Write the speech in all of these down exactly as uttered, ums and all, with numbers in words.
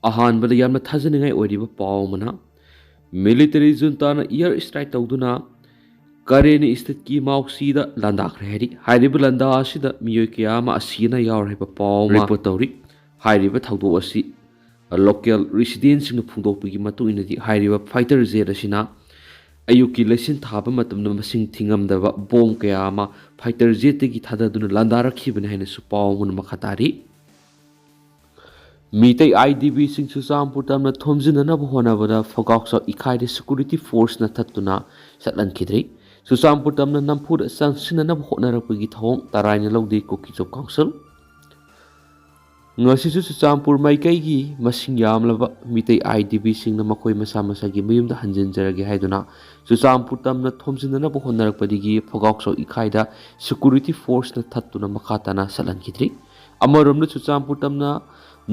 ꯑꯍꯥꯟꯕꯗ ꯌꯥꯝꯅ ꯊꯥꯖꯅꯤꯡꯉꯥꯏ ꯑꯣꯏꯔꯤꯕ ꯄꯥꯎ ꯑꯃꯅ, ꯃꯤꯂꯤꯇꯔꯤ ꯖꯨꯟꯇꯥꯅ ꯏꯌꯔ ꯁ꯭ꯇ꯭ꯔꯥꯏꯛ ꯇꯧꯗꯨꯅ ꯀꯔꯦꯅꯤ ꯁ꯭ꯇꯦꯠꯀꯤ ꯃꯥꯎꯁꯤꯗ ꯂꯥꯟꯗꯥꯈ꯭ꯔꯦ ꯍꯥꯏꯔꯤ꯫ ꯍꯥꯏꯔꯤꯕ ꯂꯥꯟꯗꯥ ꯑꯁꯤꯗ ꯃꯤꯑꯣꯏ ꯀꯌꯥ ꯑꯃ ꯑꯁꯤ ꯑꯅꯥ ꯌꯥꯎꯔꯦ ꯍꯥꯏꯕ ꯄꯥꯎ ꯑꯃ ꯔꯤꯄꯣꯔꯠ ꯇꯧꯔꯤ꯫ ꯍꯥꯏꯔꯤꯕ ꯊꯧꯗꯣꯛ ꯑꯁꯤ ꯂꯣꯀꯦꯜ ꯔꯤꯁꯤꯗꯦꯟꯁꯤꯡꯅ ꯐꯣꯡꯗꯣꯛꯄꯒꯤ ꯃꯇꯨꯡ ꯏꯟꯅꯗꯤ, ꯍꯥꯏꯔꯤꯕ ꯐꯥꯏꯇꯔ ꯖꯦꯠ ꯑꯁꯤꯅ ꯑꯌꯨꯛꯀꯤ ꯂꯩꯆꯤꯟ ꯊꯥꯕ ꯃꯇꯝꯗ ꯃꯁꯤꯡ ꯊꯤꯉꯝꯗꯕ ꯕꯣꯝ ꯀꯌꯥ ꯑꯃ ꯐꯥꯏꯇꯔ ꯖꯦꯠꯇꯒꯤ ꯊꯥꯗꯗꯨꯅ ꯂꯥꯟꯗꯥꯔꯛꯈꯤꯕꯅꯤ ꯍꯥꯏꯅꯁꯨ ꯄꯥꯎ ꯑꯃꯅ ꯃꯈꯥ ꯇꯥꯔꯤ꯫ ꯃꯤꯇꯩ ꯑꯥꯏ ꯗꯤ ꯕꯤꯁꯤꯡ ꯆꯨꯔꯆꯥꯟꯄꯨꯔ ꯇꯝꯅ ꯊꯣꯝꯖꯤꯟꯅꯅꯕ ꯍꯣꯠꯅꯕꯗ ꯐꯒꯥꯎꯆꯥꯎ ꯏꯈꯥꯏꯗ ꯁꯦꯀ꯭ꯌꯨꯔꯤꯇꯤ ꯐꯣꯔꯁꯅ ꯊꯠꯇꯨꯅ ꯆꯠꯍꯟꯈꯤꯗ꯭ꯔꯤ꯫ ꯆꯨꯔꯆꯥꯟꯄꯨꯔ ꯇꯝꯅ ꯅꯝꯐꯨꯗ ꯆꯪꯁꯤꯟꯅꯅꯕ ꯍꯣꯠꯅꯔꯛꯄꯒꯤ ꯊꯧꯑꯣꯡ ꯇꯔꯥꯏꯅ ꯂꯧꯗꯦ ꯀꯨꯀꯤꯆꯧ ꯀꯥꯎꯟꯁꯤꯜ꯫ ꯉꯁꯤꯁꯨ ꯆꯨꯔꯆꯥꯟꯄꯨꯔ ꯃꯥꯏꯀꯩꯒꯤ ꯃꯁꯤꯡ ꯌꯥꯝꯂꯕ ꯃꯤꯇꯩ ꯑꯥꯏ ꯗꯤ ꯕꯤꯁꯤꯡꯅ ꯃꯈꯣꯏ ꯃꯁꯥ ꯃꯁꯥꯒꯤ ꯃꯌꯨꯝꯗ ꯍꯟꯖꯤꯟꯖꯔꯒꯦ ꯍꯥꯏꯗꯨꯅ ꯆꯨꯔꯆꯥꯟꯄꯨꯔ ꯇꯝꯅ ꯊꯣꯝꯖꯤꯟꯅꯅꯕ ꯍꯣꯠꯅꯔꯛꯄꯗꯒꯤ ꯐꯒꯥꯎꯆꯥꯎ ꯏꯈꯥꯏꯗ ꯁꯦꯀ꯭ꯌꯨꯔꯤꯇꯤ ꯐꯣꯔꯁꯅ ꯊꯠꯇꯨꯅ ꯃꯈꯥ ꯇꯥꯅ ꯆꯠꯍꯟꯈꯤꯗ꯭ꯔꯤ꯫ ꯑꯃꯔꯣꯝꯗ ꯆꯨꯔꯆꯥꯟꯄꯨꯔ ꯇꯝꯅ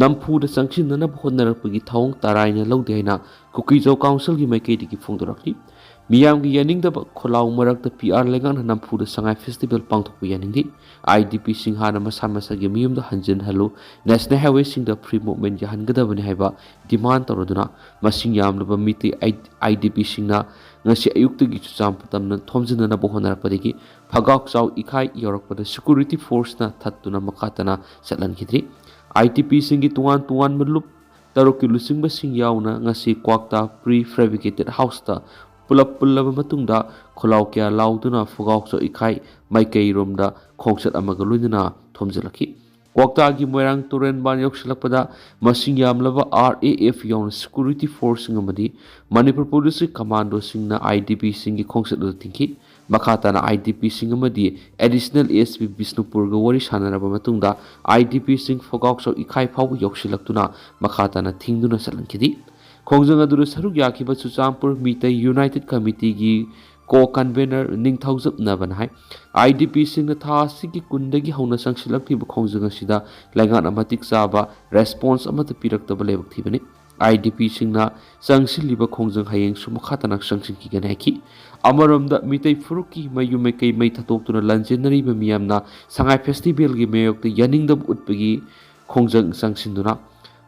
ꯅꯝꯐꯨꯗ ꯆꯪꯁꯤꯟꯅꯅꯕ ꯍꯣꯠꯅꯔꯛꯄꯒꯤ ꯊꯧꯑꯣꯡ ꯇꯔꯥꯏꯅ ꯂꯧꯗꯦ ꯍꯥꯏꯅ ꯀꯨꯀꯤꯖꯧ ꯀꯥꯎꯟꯁꯤꯜꯒꯤ ꯃꯥꯏꯀꯩꯗꯒꯤ ꯐꯣꯡꯗꯣꯔꯛꯂꯤ꯫ ꯃꯤꯌꯥꯝꯒꯤ ꯌꯥꯅꯤꯡꯗꯕ ꯈꯣꯜꯂꯥꯎ ꯃꯔꯛꯇ ꯄꯤ ꯑꯥꯔ ꯂꯩꯉꯥꯛꯅ ꯅꯝꯐꯨꯗ ꯁꯉꯥꯏ ꯐꯦꯁꯇꯤꯚꯦꯜ ꯄꯥꯡꯊꯣꯛꯄ ꯌꯥꯅꯤꯡꯗꯦ꯫ ꯑꯥꯏ ꯗꯤ ꯄꯤꯁꯤꯡ ꯍꯥꯟꯅ ꯃꯁꯥ ꯃꯁꯥꯒꯤ ꯃꯌꯨꯝꯗ ꯍꯟꯖꯤꯟꯍꯜꯂꯨ, ꯅꯦꯁꯅꯦꯜ ꯍꯥꯏꯋꯦꯁꯤꯡꯗ ꯐ꯭ꯔꯤ ꯃꯨꯚꯃꯦꯟ ꯌꯥꯍꯟꯒꯗꯕꯅꯤ ꯍꯥꯏꯕ ꯗꯤꯃꯥꯟ ꯇꯧꯔꯗꯨꯅ ꯃꯁꯤꯡ ꯌꯥꯝꯂꯕ ꯃꯤꯇꯩ ꯑꯥꯏ ꯗꯤ ꯄꯤꯁꯤꯡꯅ ꯉꯁꯤ ꯑꯌꯨꯛꯇꯒꯤ ꯆꯨꯔꯆꯥꯟꯄꯨꯔ ꯇꯝꯅ ꯊꯣꯝꯖꯤꯟꯅꯅꯕ ꯍꯣꯠꯅꯔꯛꯄꯗꯒꯤ ꯐꯒꯥꯎꯆꯥꯎ ꯏꯈꯥꯏ ꯌꯧꯔꯛꯄꯗ ꯁꯦꯀ꯭ꯌꯨꯔꯤꯇꯤ ꯐꯣꯔꯁꯅ ꯊꯠꯇꯨꯅ ꯃꯈꯥ ꯇꯥꯅ ꯆꯠꯍꯟꯈꯤꯗ꯭ꯔꯤ꯫ ꯑꯥꯏ ꯗꯤ ꯄꯤꯁꯤꯡꯒꯤ ꯇꯣꯉꯥꯟ ꯇꯣꯉꯥꯟꯕ ꯂꯨꯞ ꯇꯔꯨꯛꯀꯤ ꯂꯨꯆꯤꯡꯕꯁꯤꯡ ꯌꯥꯎꯅ ꯉꯁꯤ ꯀ꯭ꯋꯥꯛꯇꯥ ꯄ꯭ꯔꯤ ꯐꯦꯕ꯭ꯔꯤꯀꯦꯇꯦꯠ ꯍꯥꯎꯁꯇ ꯄꯨꯂꯞ ꯄꯨꯜꯂꯕ ꯃꯇꯨꯡꯗ ꯈꯣꯜꯂꯥꯎ ꯀꯌꯥ ꯂꯥꯎꯗꯨꯅ ꯐꯒꯥꯎꯆꯥꯎ ꯏꯈꯥꯏ ꯃꯥꯏꯀꯩꯔꯣꯝꯗ ꯈꯣꯡꯆꯠ ꯑꯃꯒ ꯂꯣꯏꯅꯅ ꯊꯣꯝꯖꯤꯜꯂꯛꯈꯤ꯫ ꯀ꯭ꯋꯥꯛꯇꯥꯒꯤ ꯃꯣꯏꯔꯥꯡ ꯇꯨꯔꯦꯟꯕꯥꯟ ꯌꯧꯁꯤꯜꯂꯛꯄꯗ ꯃꯁꯤꯡ ꯌꯥꯝꯂꯕ ꯑꯥꯔ ꯑꯦ ꯑꯦꯐ ꯌꯥꯎꯅ ꯁꯦꯀ꯭ꯌꯨꯔꯤꯇꯤ ꯐꯣꯔꯁꯁꯤꯡ ꯑꯃꯗꯤ ꯃꯅꯤꯄꯨꯔ ꯄꯨꯂꯤꯁꯀꯤ ꯀꯃꯥꯟꯗꯣꯁꯤꯡꯅ ꯑꯥꯏ ꯗꯤ ꯄꯤꯁꯤꯡꯒꯤ ꯈꯣꯡꯆꯠ ꯑꯗꯨ ꯊꯤꯡꯈꯤ꯫ ꯃꯈꯥ ꯇꯥꯅ ꯑꯥꯏ ꯗꯤ ꯄꯤꯁꯤꯡ ꯑꯃꯗꯤ ꯑꯦꯗꯤꯁꯅꯦꯜ ꯑꯦꯁ ꯄꯤ ꯕꯤꯁꯅꯨꯄꯨꯔꯒ ꯋꯥꯔꯤ ꯁꯥꯟꯅꯔꯕ ꯃꯇꯨꯡꯗ ꯑꯥꯏ ꯗꯤ ꯄꯤꯁꯤꯡ ꯐꯒꯥꯎꯆꯥꯎ ꯏꯈꯥꯏ ꯐꯥꯎꯕ ꯌꯧꯁꯤꯜꯂꯛꯇꯨꯅ ꯃꯈꯥ ꯇꯥꯅ ꯊꯤꯡꯗꯨꯅ ꯆꯠꯍꯟꯈꯤꯗꯦ꯫ ꯈꯣꯡꯖꯪ ꯑꯗꯨꯗ ꯁꯔꯨꯛ ꯌꯥꯈꯤꯕ ꯆꯨꯔꯆꯥꯟꯄꯨꯔ ꯃꯤꯇꯩ ꯌꯨꯅꯥꯏꯇꯦꯠ ꯀꯃꯤꯇꯤꯒꯤ ꯀꯣ convener Ningthoujam ꯅꯕꯅ high, I D ꯄꯤꯁꯤꯡꯅ ꯊꯥ ꯑꯁꯤꯒꯤ ꯀꯨꯟꯗꯒꯤ ꯍꯧꯅ ꯆꯪꯁꯤꯜꯂꯛꯂꯤꯕ ꯈꯣꯡꯖꯪ ꯑꯁꯤꯗ ꯂꯩꯉꯥꯛꯅ ꯃꯇꯤꯛ ꯆꯥꯕ ꯔꯦꯁꯄꯣꯟꯁ ꯑꯃꯠꯇ ꯄꯤꯔꯛꯇꯕ ꯂꯥꯏꯕꯛ ꯊꯤꯕꯅꯤ꯫ ꯑꯥꯏ ꯗꯤ ꯄꯤꯁꯤꯡꯅ ꯆꯪꯁꯤꯜꯂꯤꯕ ꯈꯣꯡꯖꯪ ꯍꯌꯦꯡꯁꯨ ꯃꯈꯥ ꯇꯥꯅ ꯆꯪꯁꯤꯟꯈꯤꯒꯅꯤ ꯍꯥꯏꯈꯤ꯫ ꯑꯃꯔꯣꯝꯗ ꯃꯤꯇꯩ ꯐꯨꯔꯨꯞꯀꯤ ꯃꯌꯨꯝ ꯃꯩꯀꯩ ꯃꯩ ꯊꯥꯗꯣꯛꯇꯨꯅ ꯂꯥꯟꯖꯦꯟꯅꯔꯤꯕ ꯃꯤꯌꯥꯝꯅ ꯁꯉꯥꯏ ꯐꯦꯁꯇꯤꯚꯦꯜꯒꯤ ꯃꯥꯌꯣꯛꯇ ꯌꯥꯅꯤꯡꯗꯕ ꯎꯠꯄꯒꯤ ꯈꯣꯡꯖꯪ ꯆꯪꯁꯤꯟꯗꯨꯅ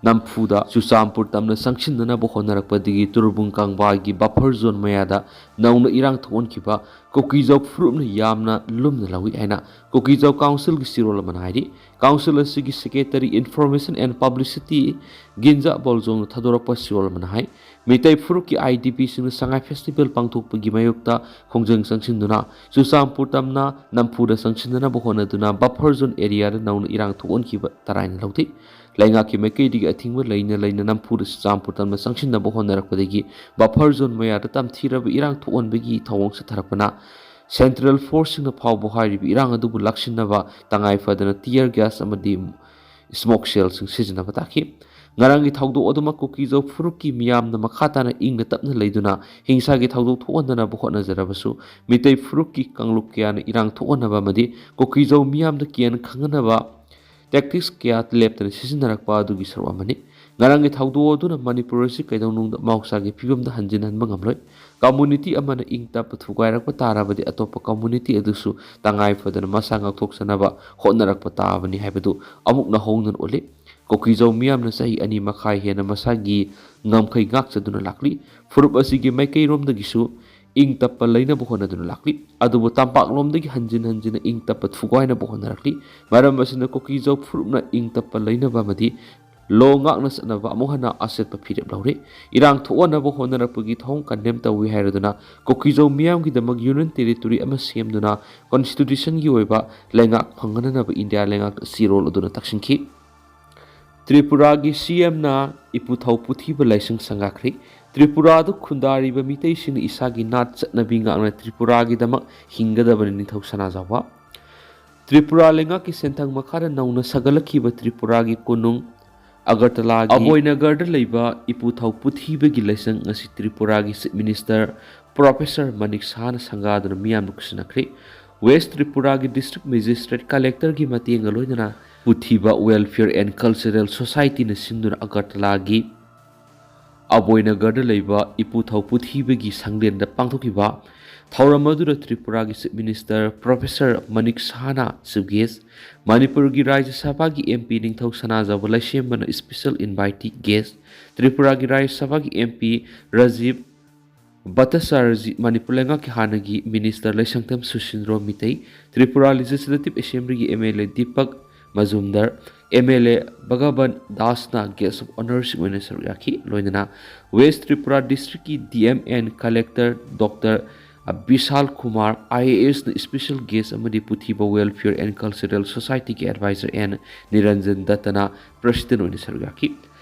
ꯅꯝꯐꯨꯗ ꯆꯨꯔꯆꯥꯟꯄꯨꯔ ꯇꯝꯅ ꯆꯪꯁꯤꯟꯅꯅꯕ ꯍꯣꯠꯅꯔꯛꯄꯗꯒꯤ ꯇꯨꯔꯕꯨꯡ ꯀꯪꯕꯥꯒꯤ buffer zone ꯃꯌꯥꯗ ꯅꯧꯅ ꯏꯔꯥꯡ ꯊꯣꯛꯍꯟꯈꯤꯕ ꯀꯨꯀꯤꯖꯧ ꯐꯨꯔꯨꯞꯅ ꯌꯥꯝꯅ ꯂꯨꯝꯅ ꯂꯧꯏ ꯍꯥꯏꯅ ꯀꯨꯀꯤꯖꯧ councilꯒꯤ ꯆꯦꯔꯣꯜ ꯑꯃꯅ ꯍꯥꯏꯔꯤ꯫ Council ꯑꯁꯤꯒꯤ secretary information and publicity ꯒꯤꯟꯖꯥ ꯕꯣꯜꯖꯣꯡꯅ ꯊꯥꯗꯣꯔꯛꯄ ꯆꯦꯔꯣꯜ ꯑꯃꯅ ꯍꯥꯏ, ꯃꯤꯇꯩ ꯐꯨꯔꯨꯞꯀꯤ IDPꯁꯤꯡꯅ ꯁꯉꯥꯏ festival ꯄꯥꯡꯊꯣꯛꯄꯒꯤ ꯃꯥꯌꯣꯛꯇ ꯈꯣꯡꯖꯪ ꯆꯪꯁꯤꯟꯗꯨꯅ ꯆꯨꯔꯆꯥꯟꯄꯨꯔ ꯇꯝꯅ ꯅꯝꯐꯨꯗ ꯆꯪꯁꯤꯟꯅꯅꯕ ꯍꯣꯠꯅꯗꯨꯅ buffer zone areaꯗ ꯅꯧꯅ ꯏꯔꯥꯡ ꯊꯣꯛꯍꯟꯈꯤꯕ ꯇꯔꯥꯏꯅ ꯂꯧꯊꯣꯛꯏ꯫ ꯂꯩꯉꯥꯛꯀꯤ ꯃꯥꯏꯀꯩꯗꯒꯤ ꯑꯊꯤꯡꯕ ꯂꯩꯅ ꯂꯩꯅ ꯅꯝꯐꯨꯗ ꯆꯨꯔꯆꯥꯟꯄꯨꯔ ꯇꯝꯅ ꯆꯪꯁꯤꯟꯅꯕ ꯍꯣꯠꯅꯔꯛꯄꯗꯒꯤ buffer zone ꯃꯌꯥꯗ ꯇꯝꯊꯤꯔꯕ ꯏꯔꯥꯡ ꯊꯣꯛꯍꯟꯕꯒꯤ ꯊꯧꯑꯣꯡ ꯆꯠꯊꯔꯛꯄꯅ Central Forceꯁꯤꯡꯅ ꯐꯥꯎꯕ ꯍꯥꯏꯔꯤꯕ ꯏꯔꯥꯡ ꯑꯗꯨꯕꯨ ꯂꯥꯛꯁꯤꯟꯅꯕ ꯇꯉꯥꯏ ꯐꯗꯅ tear gas ꯑꯃꯗꯤ smoke shellꯁꯤꯡ ꯁꯤꯖꯤꯟꯅꯕ ꯇꯥꯈꯤ꯫ ꯉꯔꯥꯡꯒꯤ ꯊꯧꯗꯣꯛ ꯑꯗꯨꯃꯛ ꯀꯨꯀꯤꯖꯧ ꯐꯨꯔꯨꯞꯀꯤ ꯃꯤꯌꯥꯝꯅ ꯃꯈꯥ ꯇꯥꯅ ꯏꯪꯅ ꯇꯞꯅ ꯂꯩꯗꯨꯅ ꯍꯤꯡꯁꯥꯒꯤ ꯊꯧꯗꯣꯛ ꯊꯣꯛꯍꯟꯗꯅꯕ ꯍꯣꯠꯅꯖꯔꯕꯁꯨ ꯃꯤꯇꯩ ꯐꯨꯔꯨꯞꯀꯤ ꯀꯥꯡꯂꯨꯞ ꯀꯌꯥꯅ ꯏꯔꯥꯡ ꯊꯣꯛꯍꯟꯅꯕ ꯑꯃꯗꯤ ꯀꯨꯀꯤꯖꯧ ꯃꯤꯌꯥꯝꯗ ꯀꯤꯍꯟ ꯈꯪꯍꯟꯅꯕ tactics ꯀꯌꯥ ꯂꯦꯞꯇꯅ ꯁꯤꯖꯤꯟꯅꯔꯛꯄ ꯑꯗꯨꯒꯤ ꯁꯔꯨꯛ ꯑꯃꯅꯤ꯫ ꯉꯔꯥꯡꯒꯤ ꯊꯧꯗꯣꯛ ꯑꯗꯨꯅ ꯃꯅꯤꯄꯨꯔ ꯑꯁꯤ ꯀꯩꯗꯧꯅꯨꯡꯗ ꯃꯍꯧꯁꯥꯒꯤ ꯐꯤꯕꯝꯗ ꯍꯟꯖꯤꯟꯍꯟꯕ ꯉꯝꯂꯣꯏ꯫ Community ꯑꯃꯅ ꯏꯪ ꯇꯞꯄ ꯊꯨꯒꯥꯏꯔꯛꯄ ꯇꯥꯔꯕꯗꯤ ꯑꯇꯣꯞꯄ community ꯑꯗꯨꯁꯨ ꯇꯉꯥꯏ ꯐꯗꯅ ꯃꯁꯥ ꯉꯥꯛꯊꯣꯛꯆꯅꯕ ꯍꯣꯠꯅꯔꯛꯄ ꯇꯥꯕꯅꯤ ꯍꯥꯏꯕꯗꯨ ꯑꯃꯨꯛ ꯅꯧꯍꯧꯅꯅ ꯎꯠꯂꯤ꯫ ꯀꯨꯀꯤꯖꯧ ꯃꯤꯌꯥꯝꯅ ꯆꯍꯤ ꯑꯅꯤ ꯃꯈꯥꯏ ꯍꯦꯟꯅ ꯃꯁꯥꯒꯤ ꯉꯝꯈꯩ ꯉꯥꯛꯆꯗꯨꯅ ꯂꯥꯛꯂꯤ꯫ ꯐꯨꯔꯨꯞ ꯑꯁꯤꯒꯤ ꯃꯥꯏꯀꯩꯔꯣꯝꯗꯒꯤꯁꯨ ꯏꯪ ꯇꯞꯄ ꯂꯩꯅꯕ ꯍꯣꯠꯅꯗꯨꯅ ꯂꯥꯛꯂꯤ꯫ ꯑꯗꯨꯕꯨ ꯇꯝꯄꯥꯛꯂꯣꯝꯗꯒꯤ ꯍꯟꯖꯤꯟ ꯍꯟꯖꯤꯟꯅ ꯏꯪ ꯇꯞꯄ ꯊꯨꯒꯥꯏꯅꯕ ꯍꯣꯠꯅꯔꯛꯂꯤ꯫ ꯃꯔꯝ ꯑꯁꯤꯅ ꯀꯨꯀꯤꯖꯧ ꯐꯨꯔꯨꯞꯅ ꯏꯪ ꯇꯞꯄ ꯂꯩꯅꯕ ꯑꯃꯗꯤ law ꯉꯥꯛꯅ ꯆꯠꯅꯕ ꯑꯃꯨꯛ ꯍꯟꯅ ꯑꯆꯦꯠꯄ ꯐꯤꯔꯦꯞ ꯂꯧꯔꯤ꯫ ꯏꯔꯥꯡ ꯊꯣꯛꯍꯟꯅꯕ ꯍꯣꯠꯅꯔꯛꯄꯒꯤ ꯊꯧꯑꯣꯡ condemn ꯇꯧꯏ ꯍꯥꯏꯔꯗꯨꯅ ꯀꯨꯀꯤꯖꯧ ꯃꯤꯌꯥꯝꯒꯤꯗꯃꯛ union territory ꯑꯃ ꯁꯦꯝꯗꯨꯅ constitutionꯒꯤ ꯑꯣꯏꯕ ꯂꯩꯉꯥꯛ ꯐꯪꯍꯟꯅꯅꯕ ꯏꯟꯗꯤꯌꯥ ꯂꯩꯉꯥꯛꯇ ꯆꯦꯔꯣꯜ ꯑꯗꯨꯅ ꯇꯛꯁꯤꯟꯈꯤ꯫ ꯇ꯭ꯔꯤꯄꯨꯔꯥꯒꯤ CMꯅ ꯏꯄꯨꯊꯧ ꯄꯨꯊꯤꯕ ꯂꯥꯏꯁꯪ ꯁꯪꯒꯥꯈ꯭ꯔꯤ꯫ ꯇ꯭ꯔꯤꯄꯨꯔꯥꯗ ꯈꯨꯟꯗꯥꯔꯤꯕ ꯃꯤꯇꯩꯁꯤꯡꯅ ꯏꯁꯥꯒꯤ ꯅꯥꯠ ꯆꯠꯅꯕꯤ ꯉꯥꯛꯅ ꯇ꯭ꯔꯤꯄꯨꯔꯥꯒꯤꯗꯃꯛ ꯍꯤꯡꯒꯗꯕꯅꯤ꯫ ꯅꯤꯡꯊꯧ ꯁꯅꯥꯖꯥꯎꯕ꯫ ꯇ꯭ꯔꯤꯄꯨꯔꯥ ꯂꯩꯉꯥꯛꯀꯤ ꯁꯦꯟꯊꯪ ꯃꯈꯥꯗ ꯅꯧꯅ ꯁꯥꯒꯠꯂꯛꯈꯤꯕ ꯇ꯭ꯔꯤꯄꯨꯔꯥꯒꯤ ꯀꯣꯅꯨꯡ ꯑꯒꯔꯇꯂꯥꯒꯤ ꯑꯕꯣꯏꯅꯒꯔꯗ ꯂꯩꯕ ꯏꯄꯨꯊꯧ ꯄꯨꯊꯤꯕꯒꯤ ꯂꯥꯏꯁꯪ ꯑꯁꯤ ꯇ꯭ꯔꯤꯄꯨꯔꯥꯒꯤ Chief Minister Professor ꯃꯅꯤꯛ ꯁꯍꯥꯅ ꯁꯪꯒꯥꯗꯨꯅ ꯃꯤꯌꯥꯝꯗ ꯈꯨꯠꯁꯤꯟꯅꯈ꯭ꯔꯤ꯫ West ꯇ꯭ꯔꯤꯄꯨꯔꯥꯒꯤ District Magistrate Collectorꯒꯤ ꯃꯇꯦꯡꯒ ꯂꯣꯏꯅꯅ ꯄꯨꯊꯤꯕ Welfare and Cultural Societyꯅ ꯁꯤꯟꯗꯨꯅ ꯑꯒꯔꯇꯂꯥꯒꯤ ꯑꯕꯣꯏꯅꯒꯔꯗ ꯂꯩꯕ ꯏꯄꯨꯊꯧ ꯄꯨꯊꯤꯕꯒꯤ ꯁꯪꯂꯦꯟꯗ ꯄꯥꯡꯊꯣꯛꯈꯤꯕ ꯊꯧꯔꯝ ꯑꯗꯨꯗ ꯇ꯭ꯔꯤꯄꯨꯔꯥꯒꯤ Chief Minister Professor Manik ꯁꯍꯥꯅ Chief Guest, ꯃꯅꯤꯄꯨꯔꯒꯤ ꯔꯥꯖ꯭ꯌ ꯁꯚꯥꯒꯤ M P ꯅꯤꯡꯊꯧ ꯁꯅꯥꯖꯥꯎꯕ ꯂꯩꯁꯦꯝꯕꯅ Special Invited Guest, ꯇ꯭ꯔꯤꯄꯨꯔꯥꯒꯤ ꯔꯥꯖ꯭ꯌ ꯁꯚꯥꯒꯤ M P ꯔꯥꯖꯤꯕ ꯚꯠꯇꯆꯥꯔꯖꯤ, ꯃꯅꯤꯄꯨꯔ ꯂꯩꯉꯥꯛꯀꯤ ꯍꯥꯟꯅꯒꯤ Minister ꯂꯩꯁꯪꯊꯦꯝ ꯁꯨꯁꯤꯟꯗ꯭ꯔꯣ Meitei, Tripura Legislative Assembly ꯒꯤ M L A Deepak ꯃꯖꯨꯝꯗꯔ, M L A ꯚꯒꯕꯟ ꯗꯥꯁꯅ Guest of Honour ꯁꯤꯡ ꯑꯣꯏꯅ ꯁꯔꯨꯛ ꯌꯥꯈꯤ꯫ ꯂꯣꯏꯅꯅ West Tripura District ꯀꯤ D M and Collector Doctor Bishal Kumar, I A S ꯅ Special Guest ꯑꯃꯗꯤ ꯄꯨꯊꯤꯕ Welfare and Cultural Society ꯒꯤ Advisor N ꯅꯤꯔꯟꯖꯟ ꯗꯠꯇꯅ President ꯑꯣꯏꯅ ꯁꯔꯨꯛ ꯌꯥꯈꯤ꯫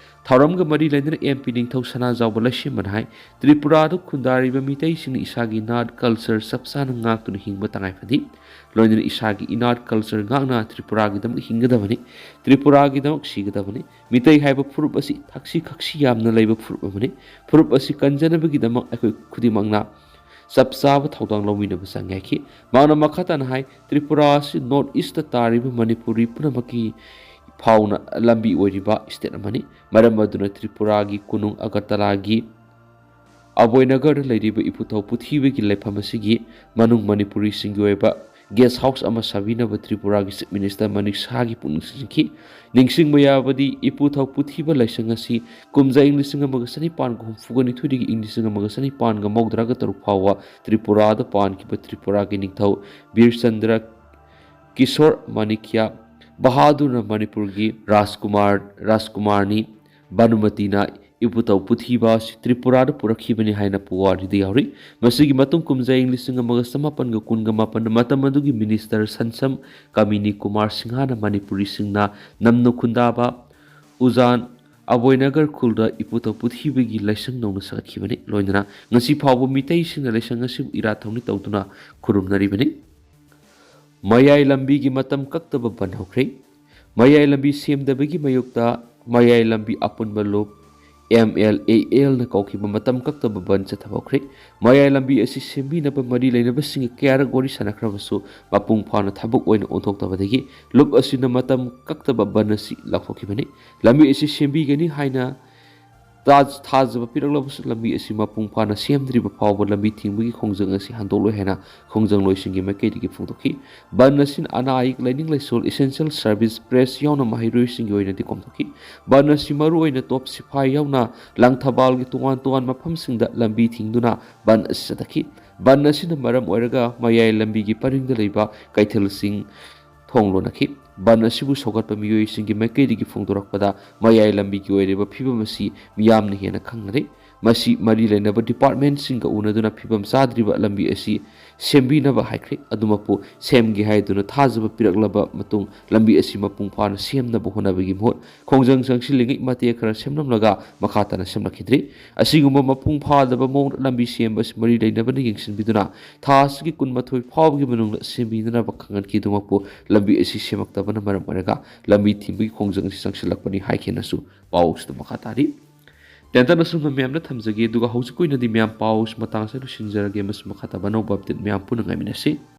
ꯊꯧꯔꯝꯒ ꯃꯔꯤ ꯂꯩꯅꯅ M P ꯅꯤꯡꯊꯧ ꯁꯅꯥꯖꯥꯎꯕ ꯂꯩꯁꯦꯝꯕꯅ ꯍꯥꯏ, ꯇ꯭ꯔꯤꯄꯨꯔꯥꯗ ꯈꯨꯟꯗꯥꯔꯤꯕ ꯃꯤꯇꯩꯁꯤꯡꯅ ꯏꯁꯥꯒꯤ ꯅꯥꯠ culture ꯆꯞ ꯆꯥꯅ ꯉꯥꯛꯇꯨꯅ ꯍꯤꯡꯕ ꯇꯉꯥꯏ ꯐꯗꯦ꯫ ꯂꯣꯏꯅꯅ ꯏꯁꯥꯒꯤ ꯏꯅꯥꯠ culture ꯉꯥꯛꯅ ꯇ꯭ꯔꯤꯄꯨꯔꯥꯒꯤꯗꯃꯛ ꯍꯤꯡꯒꯗꯕꯅꯤ, ꯇ꯭ꯔꯤꯄꯨꯔꯥꯒꯤꯗꯃꯛ ꯁꯤꯒꯗꯕꯅꯤ꯫ ꯃꯤꯇꯩ ꯍꯥꯏꯕ ꯐꯨꯔꯨꯞ ꯑꯁꯤ ꯊꯛꯁꯤ ꯈꯥꯁꯤ ꯌꯥꯝꯅ ꯂꯩꯕ ꯐꯨꯔꯨꯞ ꯑꯃꯅꯤ꯫ ꯐꯨꯔꯨꯞ ꯑꯁꯤ ꯀꯟꯖꯅꯕꯒꯤꯗꯃꯛ ꯑꯩꯈꯣꯏ ꯈꯨꯗꯤꯡꯃꯛꯅ ꯆꯞ ꯆꯥꯕ ꯊꯧꯗꯥꯡ ꯂꯧꯃꯤꯟꯅꯕ ꯆꯪꯉꯦ ꯍꯥꯏꯈꯤ꯫ ꯃꯍꯥꯛꯅ ꯃꯈꯥ ꯇꯥꯅ ꯍꯥꯏ, ꯇ꯭ꯔꯤꯄꯨꯔꯥ ꯑꯁꯤ North East ꯇ ꯇꯥꯔꯤꯕ ꯃꯅꯤꯄꯨꯔꯤ ꯄꯨꯝꯅꯃꯛꯀꯤ ꯐꯥꯎꯅ ꯂꯝꯕꯤ ꯑꯣꯏꯔꯤꯕ state ꯑꯃꯅꯤ꯫ ꯃꯔꯝ ꯑꯗꯨꯅ ꯇ꯭ꯔꯤꯄꯨꯔꯥꯒꯤ ꯀꯣꯅꯨꯡ ꯑꯒꯔꯇꯂꯥꯒꯤ ꯑꯕꯣꯏꯅꯒꯔꯗ ꯂꯩꯔꯤꯕ ꯏꯄꯨꯊꯧ ꯄꯨꯊꯤꯕꯒꯤ ꯂꯩꯐꯝ ꯑꯁꯤꯒꯤ ꯃꯅꯨꯡ ꯃꯅꯤꯄꯨꯔꯤꯁꯤꯡꯒꯤ ꯑꯣꯏꯕ guest house ꯑꯃ ꯁꯥꯕꯤꯅꯕ ꯇ꯭ꯔꯤꯄꯨꯔꯥꯒꯤ Chief Minister ꯃꯅꯤꯛ ꯁꯍꯥꯒꯤ ꯄꯨꯛꯅꯤꯡ ꯆꯤꯡꯁꯤꯟꯈꯤ꯫ ꯅꯤꯡꯁꯤꯡꯕ ꯌꯥꯕꯗꯤ, ꯏꯄꯨꯊꯧ ꯄꯨꯊꯤꯕ ꯂꯥꯏꯁꯪ ꯑꯁꯤ ꯀꯨꯝꯖꯥ ꯏꯪ ꯂꯤꯁꯤꯡ ꯑꯃꯒ ꯆꯅꯤꯄꯥꯟꯒ ꯍꯨꯝꯐꯨꯒ ꯅꯤꯊꯣꯏꯗꯒꯤ ꯏꯪ ꯂꯤꯁꯤꯡ ꯑꯃꯒ ꯆꯅꯤꯄꯥꯟꯒ ꯃꯧꯗ꯭ꯔꯥꯒ ꯇꯔꯨꯛ ꯐꯥꯎꯕ ꯇ꯭ꯔꯤꯄꯨꯔꯥꯗ ꯄꯥꯟꯈꯤꯕ ꯇ꯭ꯔꯤꯄꯨꯔꯥꯒꯤ ꯅꯤꯡꯊꯧ ꯕꯤꯔꯆꯟꯗ꯭ꯔ ꯀꯤꯁꯣꯔ ꯃꯥꯅꯤꯀ꯭ꯌ ꯕꯍꯥꯗꯨꯔꯅ ꯃꯅꯤꯄꯨꯔꯒꯤ ꯔꯥꯖꯀꯨꯃꯥꯔ, ꯔꯥꯖꯀꯨꯃꯥꯔꯅꯤ ꯚꯥꯅꯨꯃꯇꯤꯅ ꯏꯄꯨꯊꯧ ꯄꯨꯊꯤꯕ ꯑꯁꯤ ꯇ꯭ꯔꯤꯄꯨꯔꯥꯗ ꯄꯨꯔꯛꯈꯤꯕꯅꯤ ꯍꯥꯏꯅ ꯄꯨꯋꯥꯔꯤꯗ ꯌꯥꯎꯔꯤ꯫ ꯃꯁꯤꯒꯤ ꯃꯇꯨꯡ ꯀꯨꯝꯖꯥ ꯏꯪ ꯂꯤꯁꯤꯡ ꯑꯃꯒ ꯆꯃꯥꯄꯟꯒ ꯀꯨꯟꯒ ꯃꯥꯄꯟꯗ ꯃꯇꯝ ꯑꯗꯨꯒꯤ Minister ꯁꯟꯁꯝ ꯀꯥꯃꯤꯅꯤ ꯀꯨꯃꯥꯔ ꯁꯤꯡꯍꯅ ꯃꯅꯤꯄꯨꯔꯤꯁꯤꯡꯅ ꯅꯝꯅ ꯈꯨꯟꯗꯥꯕ ꯎꯖꯥꯟ ꯑꯕꯣꯏꯅꯒꯔ ꯈꯨꯜꯗ ꯏꯄꯨꯊꯧ ꯄꯨꯊꯤꯕꯒꯤ ꯂꯥꯏꯁꯪ ꯅꯧꯅ ꯁꯥꯒꯠꯈꯤꯕꯅꯤ꯫ ꯂꯣꯏꯅꯅ ꯉꯁꯤ ꯐꯥꯎꯕ ꯃꯤꯇꯩꯁꯤꯡꯅ ꯂꯥꯏꯁꯪ ꯑꯁꯤꯕꯨ ꯏꯔꯥꯠ ꯊꯧꯅꯤ ꯇꯧꯗꯨꯅ ꯈꯨꯔꯨꯝꯅꯔꯤꯕꯅꯤ꯫ ꯃꯌꯥꯏ ꯂꯝꯕꯤꯒꯤ ꯃꯇꯝ ꯀꯛꯇꯕ ꯕꯟ ꯍꯧꯈ꯭ꯔꯦ꯫ ꯃꯌꯥꯏ ꯂꯝꯕꯤ ꯁꯦꯝꯗꯕꯒꯤ ꯃꯥꯌꯣꯛꯇ ꯃꯌꯥꯏ ꯂꯝꯕꯤ ꯑꯄꯨꯟꯕ ꯂꯨꯞ M L A L ꯅ ꯀꯧꯈꯤꯕ ꯃꯇꯝ ꯀꯛꯇꯕ ꯕꯟ ꯆꯠꯊꯕ ꯍꯧꯈ꯭ꯔꯦ꯫ ꯃꯌꯥꯏ ꯂꯝꯕꯤ ꯑꯁꯤ ꯁꯦꯝꯕꯤꯅꯕ ꯃꯔꯤ ꯂꯩꯅꯕꯁꯤꯡꯒ ꯀꯌꯥꯔꯛ ꯋꯥꯔꯤ ꯁꯥꯟꯅꯈ꯭ꯔꯕꯁꯨ ꯃꯄꯨꯡ ꯐꯥꯅ ꯊꯕꯛ ꯑꯣꯏꯅ ꯑꯣꯟꯊꯣꯛꯇꯕꯗꯒꯤ ꯂꯨꯞ ꯑꯁꯤꯅ ꯃꯇꯝ ꯀꯛꯇꯕ ꯕꯟ ꯑꯁꯤ ꯂꯥꯎꯊꯣꯛꯈꯤꯕꯅꯤ꯫ ꯂꯝꯕꯤ ꯑꯁꯤ ꯁꯦꯝꯕꯤꯒꯅꯤ ꯍꯥꯏꯅ ꯊꯥꯖ-, ꯊꯥꯖꯕ ꯄꯤꯔꯛꯂꯕꯁꯨ ꯂꯝꯕꯤ ꯑꯁꯤ ꯃꯄꯨꯡ ꯐꯥꯅ ꯁꯦꯝꯗ꯭ꯔꯤꯕ ꯐꯥꯎꯕ ꯂꯝꯕꯤ ꯊꯤꯡꯕꯒꯤ ꯈꯣꯡꯖꯪ ꯑꯁꯤ ꯍꯟꯗꯣꯛꯂꯣꯏ ꯍꯥꯏꯅ ꯈꯣꯡꯖꯪꯂꯣꯏꯁꯤꯡꯒꯤ ꯃꯥꯏꯀꯩꯗꯒꯤ ꯐꯣꯡꯗꯣꯛꯈꯤ꯫ ꯕꯟ ꯑꯁꯤꯅ ꯑꯅꯥ ꯑꯌꯦꯛ, ꯂꯥꯏꯅꯤꯡ ꯂꯥꯏꯁꯣꯜ, essential service, press ꯌꯥꯎꯅ ꯃꯍꯩꯔꯣꯏꯁꯤꯡꯒꯤ ꯑꯣꯏꯅꯗꯤ ꯀꯣꯝꯊꯣꯛꯈꯤ꯫ ꯕꯟ ꯑꯁꯤ ꯃꯔꯨꯑꯣꯏꯅ ꯇꯣꯞ ꯁꯤꯐꯥꯏ ꯌꯥꯎꯅ ꯂꯪꯊꯕꯥꯜꯒꯤ ꯇꯣꯉꯥꯟ ꯇꯣꯉꯥꯟꯕ ꯃꯐꯝꯁꯤꯡꯗ ꯂꯝꯕꯤ ꯊꯤꯡꯗꯨꯅ ꯕꯟ ꯑꯁꯤ ꯆꯠꯊꯈꯤ꯫ ꯕꯟ ꯑꯁꯤꯅ ꯃꯔꯝ ꯑꯣꯏꯔꯒ ꯃꯌꯥꯏ ꯂꯝꯕꯤꯒꯤ ꯄꯔꯤꯡꯗ ꯂꯩꯕ ꯀꯩꯊꯦꯜꯁꯤꯡ ꯊꯣꯡ ꯂꯣꯟꯅꯈꯤ꯫ ꯕꯟ ꯑꯁꯤꯕꯨ ꯁꯧꯒꯠꯄ ꯃꯤꯑꯣꯏꯁꯤꯡꯒꯤ ꯃꯥꯏꯀꯩꯗꯒꯤ ꯐꯣꯡꯗꯣꯔꯛꯄꯗ ꯃꯌꯥꯏ ꯂꯝꯕꯤꯒꯤ ꯑꯣꯏꯔꯤꯕ ꯐꯤꯕꯝ ꯑꯁꯤ ꯃꯤꯌꯥꯝꯅ ꯍꯦꯟꯅ ꯈꯪꯅꯔꯦ꯫ ꯃꯁꯤ ꯃꯔꯤ ꯂꯩꯅꯕ ꯗꯤꯄꯥꯔꯠꯃꯦꯟꯁꯤꯡꯒ ꯎꯅꯗꯨꯅ ꯐꯤꯕꯝ ꯆꯥꯗ꯭ꯔꯤꯕ ꯂꯝꯕꯤ ꯑꯁꯤ ꯁꯦꯝꯕꯤꯅꯕ ꯍꯥꯏꯈ꯭ꯔꯦ꯫ ꯑꯗꯨꯃꯛꯄꯨ ꯁꯦꯝꯒꯦ ꯍꯥꯏꯗꯨꯅ ꯊꯥꯖꯕ ꯄꯤꯔꯛꯂꯕ ꯃꯇꯨꯡ ꯂꯝꯕꯤ ꯑꯁꯤ ꯃꯄꯨꯡ ꯐꯥꯅ ꯁꯦꯝꯅꯕ ꯍꯣꯠꯅꯕꯒꯤ ꯃꯍꯨꯠ ꯈꯣꯡꯖꯪ ꯆꯪꯁꯤꯜꯂꯤꯉꯩ ꯃꯇꯦꯛ ꯈꯔ ꯁꯦꯝꯂꯝꯂꯒ ꯃꯈꯥ ꯇꯥꯅ ꯁꯦꯝꯂꯛꯈꯤꯗ꯭ꯔꯦ꯫ ꯑꯁꯤꯒꯨꯝꯕ ꯃꯄꯨꯡ ꯐꯥꯗꯕ ꯃꯑꯣꯡꯗ ꯂꯝꯕꯤ ꯁꯦꯝꯕ ꯑꯁꯤ ꯃꯔꯤ ꯂꯩꯅꯕꯅ ꯌꯦꯡꯁꯤꯟꯕꯤꯗꯨꯅ ꯊꯥ ꯑꯁꯤꯒꯤ ꯀꯨꯟꯃꯥꯊꯣꯏ ꯐꯥꯎꯕꯒꯤ ꯃꯅꯨꯡꯗ ꯁꯦꯝꯕꯤꯅꯅꯕ ꯈꯪꯍꯟꯈꯤ꯫ ꯑꯗꯨꯃꯛꯄꯨ ꯂꯝꯕꯤ ꯑꯁꯤ ꯁꯦꯝꯃꯛꯇꯕꯅ ꯃꯔꯝ ꯑꯣꯏꯔꯒ ꯂꯝꯕꯤ ꯊꯤꯡꯕꯒꯤ ꯈꯣꯡꯖꯪ ꯑꯁꯤ ꯆꯪꯁꯤꯜꯂꯛꯄꯅꯤ ꯍꯥꯏꯈꯤꯅꯁꯨ ꯄꯥꯎ ꯑꯁꯤꯗ ꯃꯈꯥ ꯇꯥꯔꯤ꯫ ꯇꯦꯟꯇꯛꯅ ꯁꯨꯝꯅ ꯃꯌꯥꯝꯗ ꯊꯝꯖꯒꯦ, ꯑꯗꯨꯒ ꯍꯧꯖꯤꯛꯀꯤ ꯑꯣꯏꯅꯗꯤ ꯃꯌꯥꯝ ꯄꯥꯎ ꯑꯁꯤ ꯃꯇꯥꯡ ꯑꯁꯤꯗ ꯂꯣꯏꯁꯤꯟꯖꯔꯒꯦ꯫ ꯃꯁꯤ ꯃꯈꯥ ꯇꯥꯕ ꯑꯅꯧꯕ ꯑꯞꯗꯦꯠ ꯃꯌꯥꯝ ꯄꯨꯟꯅ ꯉꯥꯏꯃꯤꯟꯅꯁꯤ꯫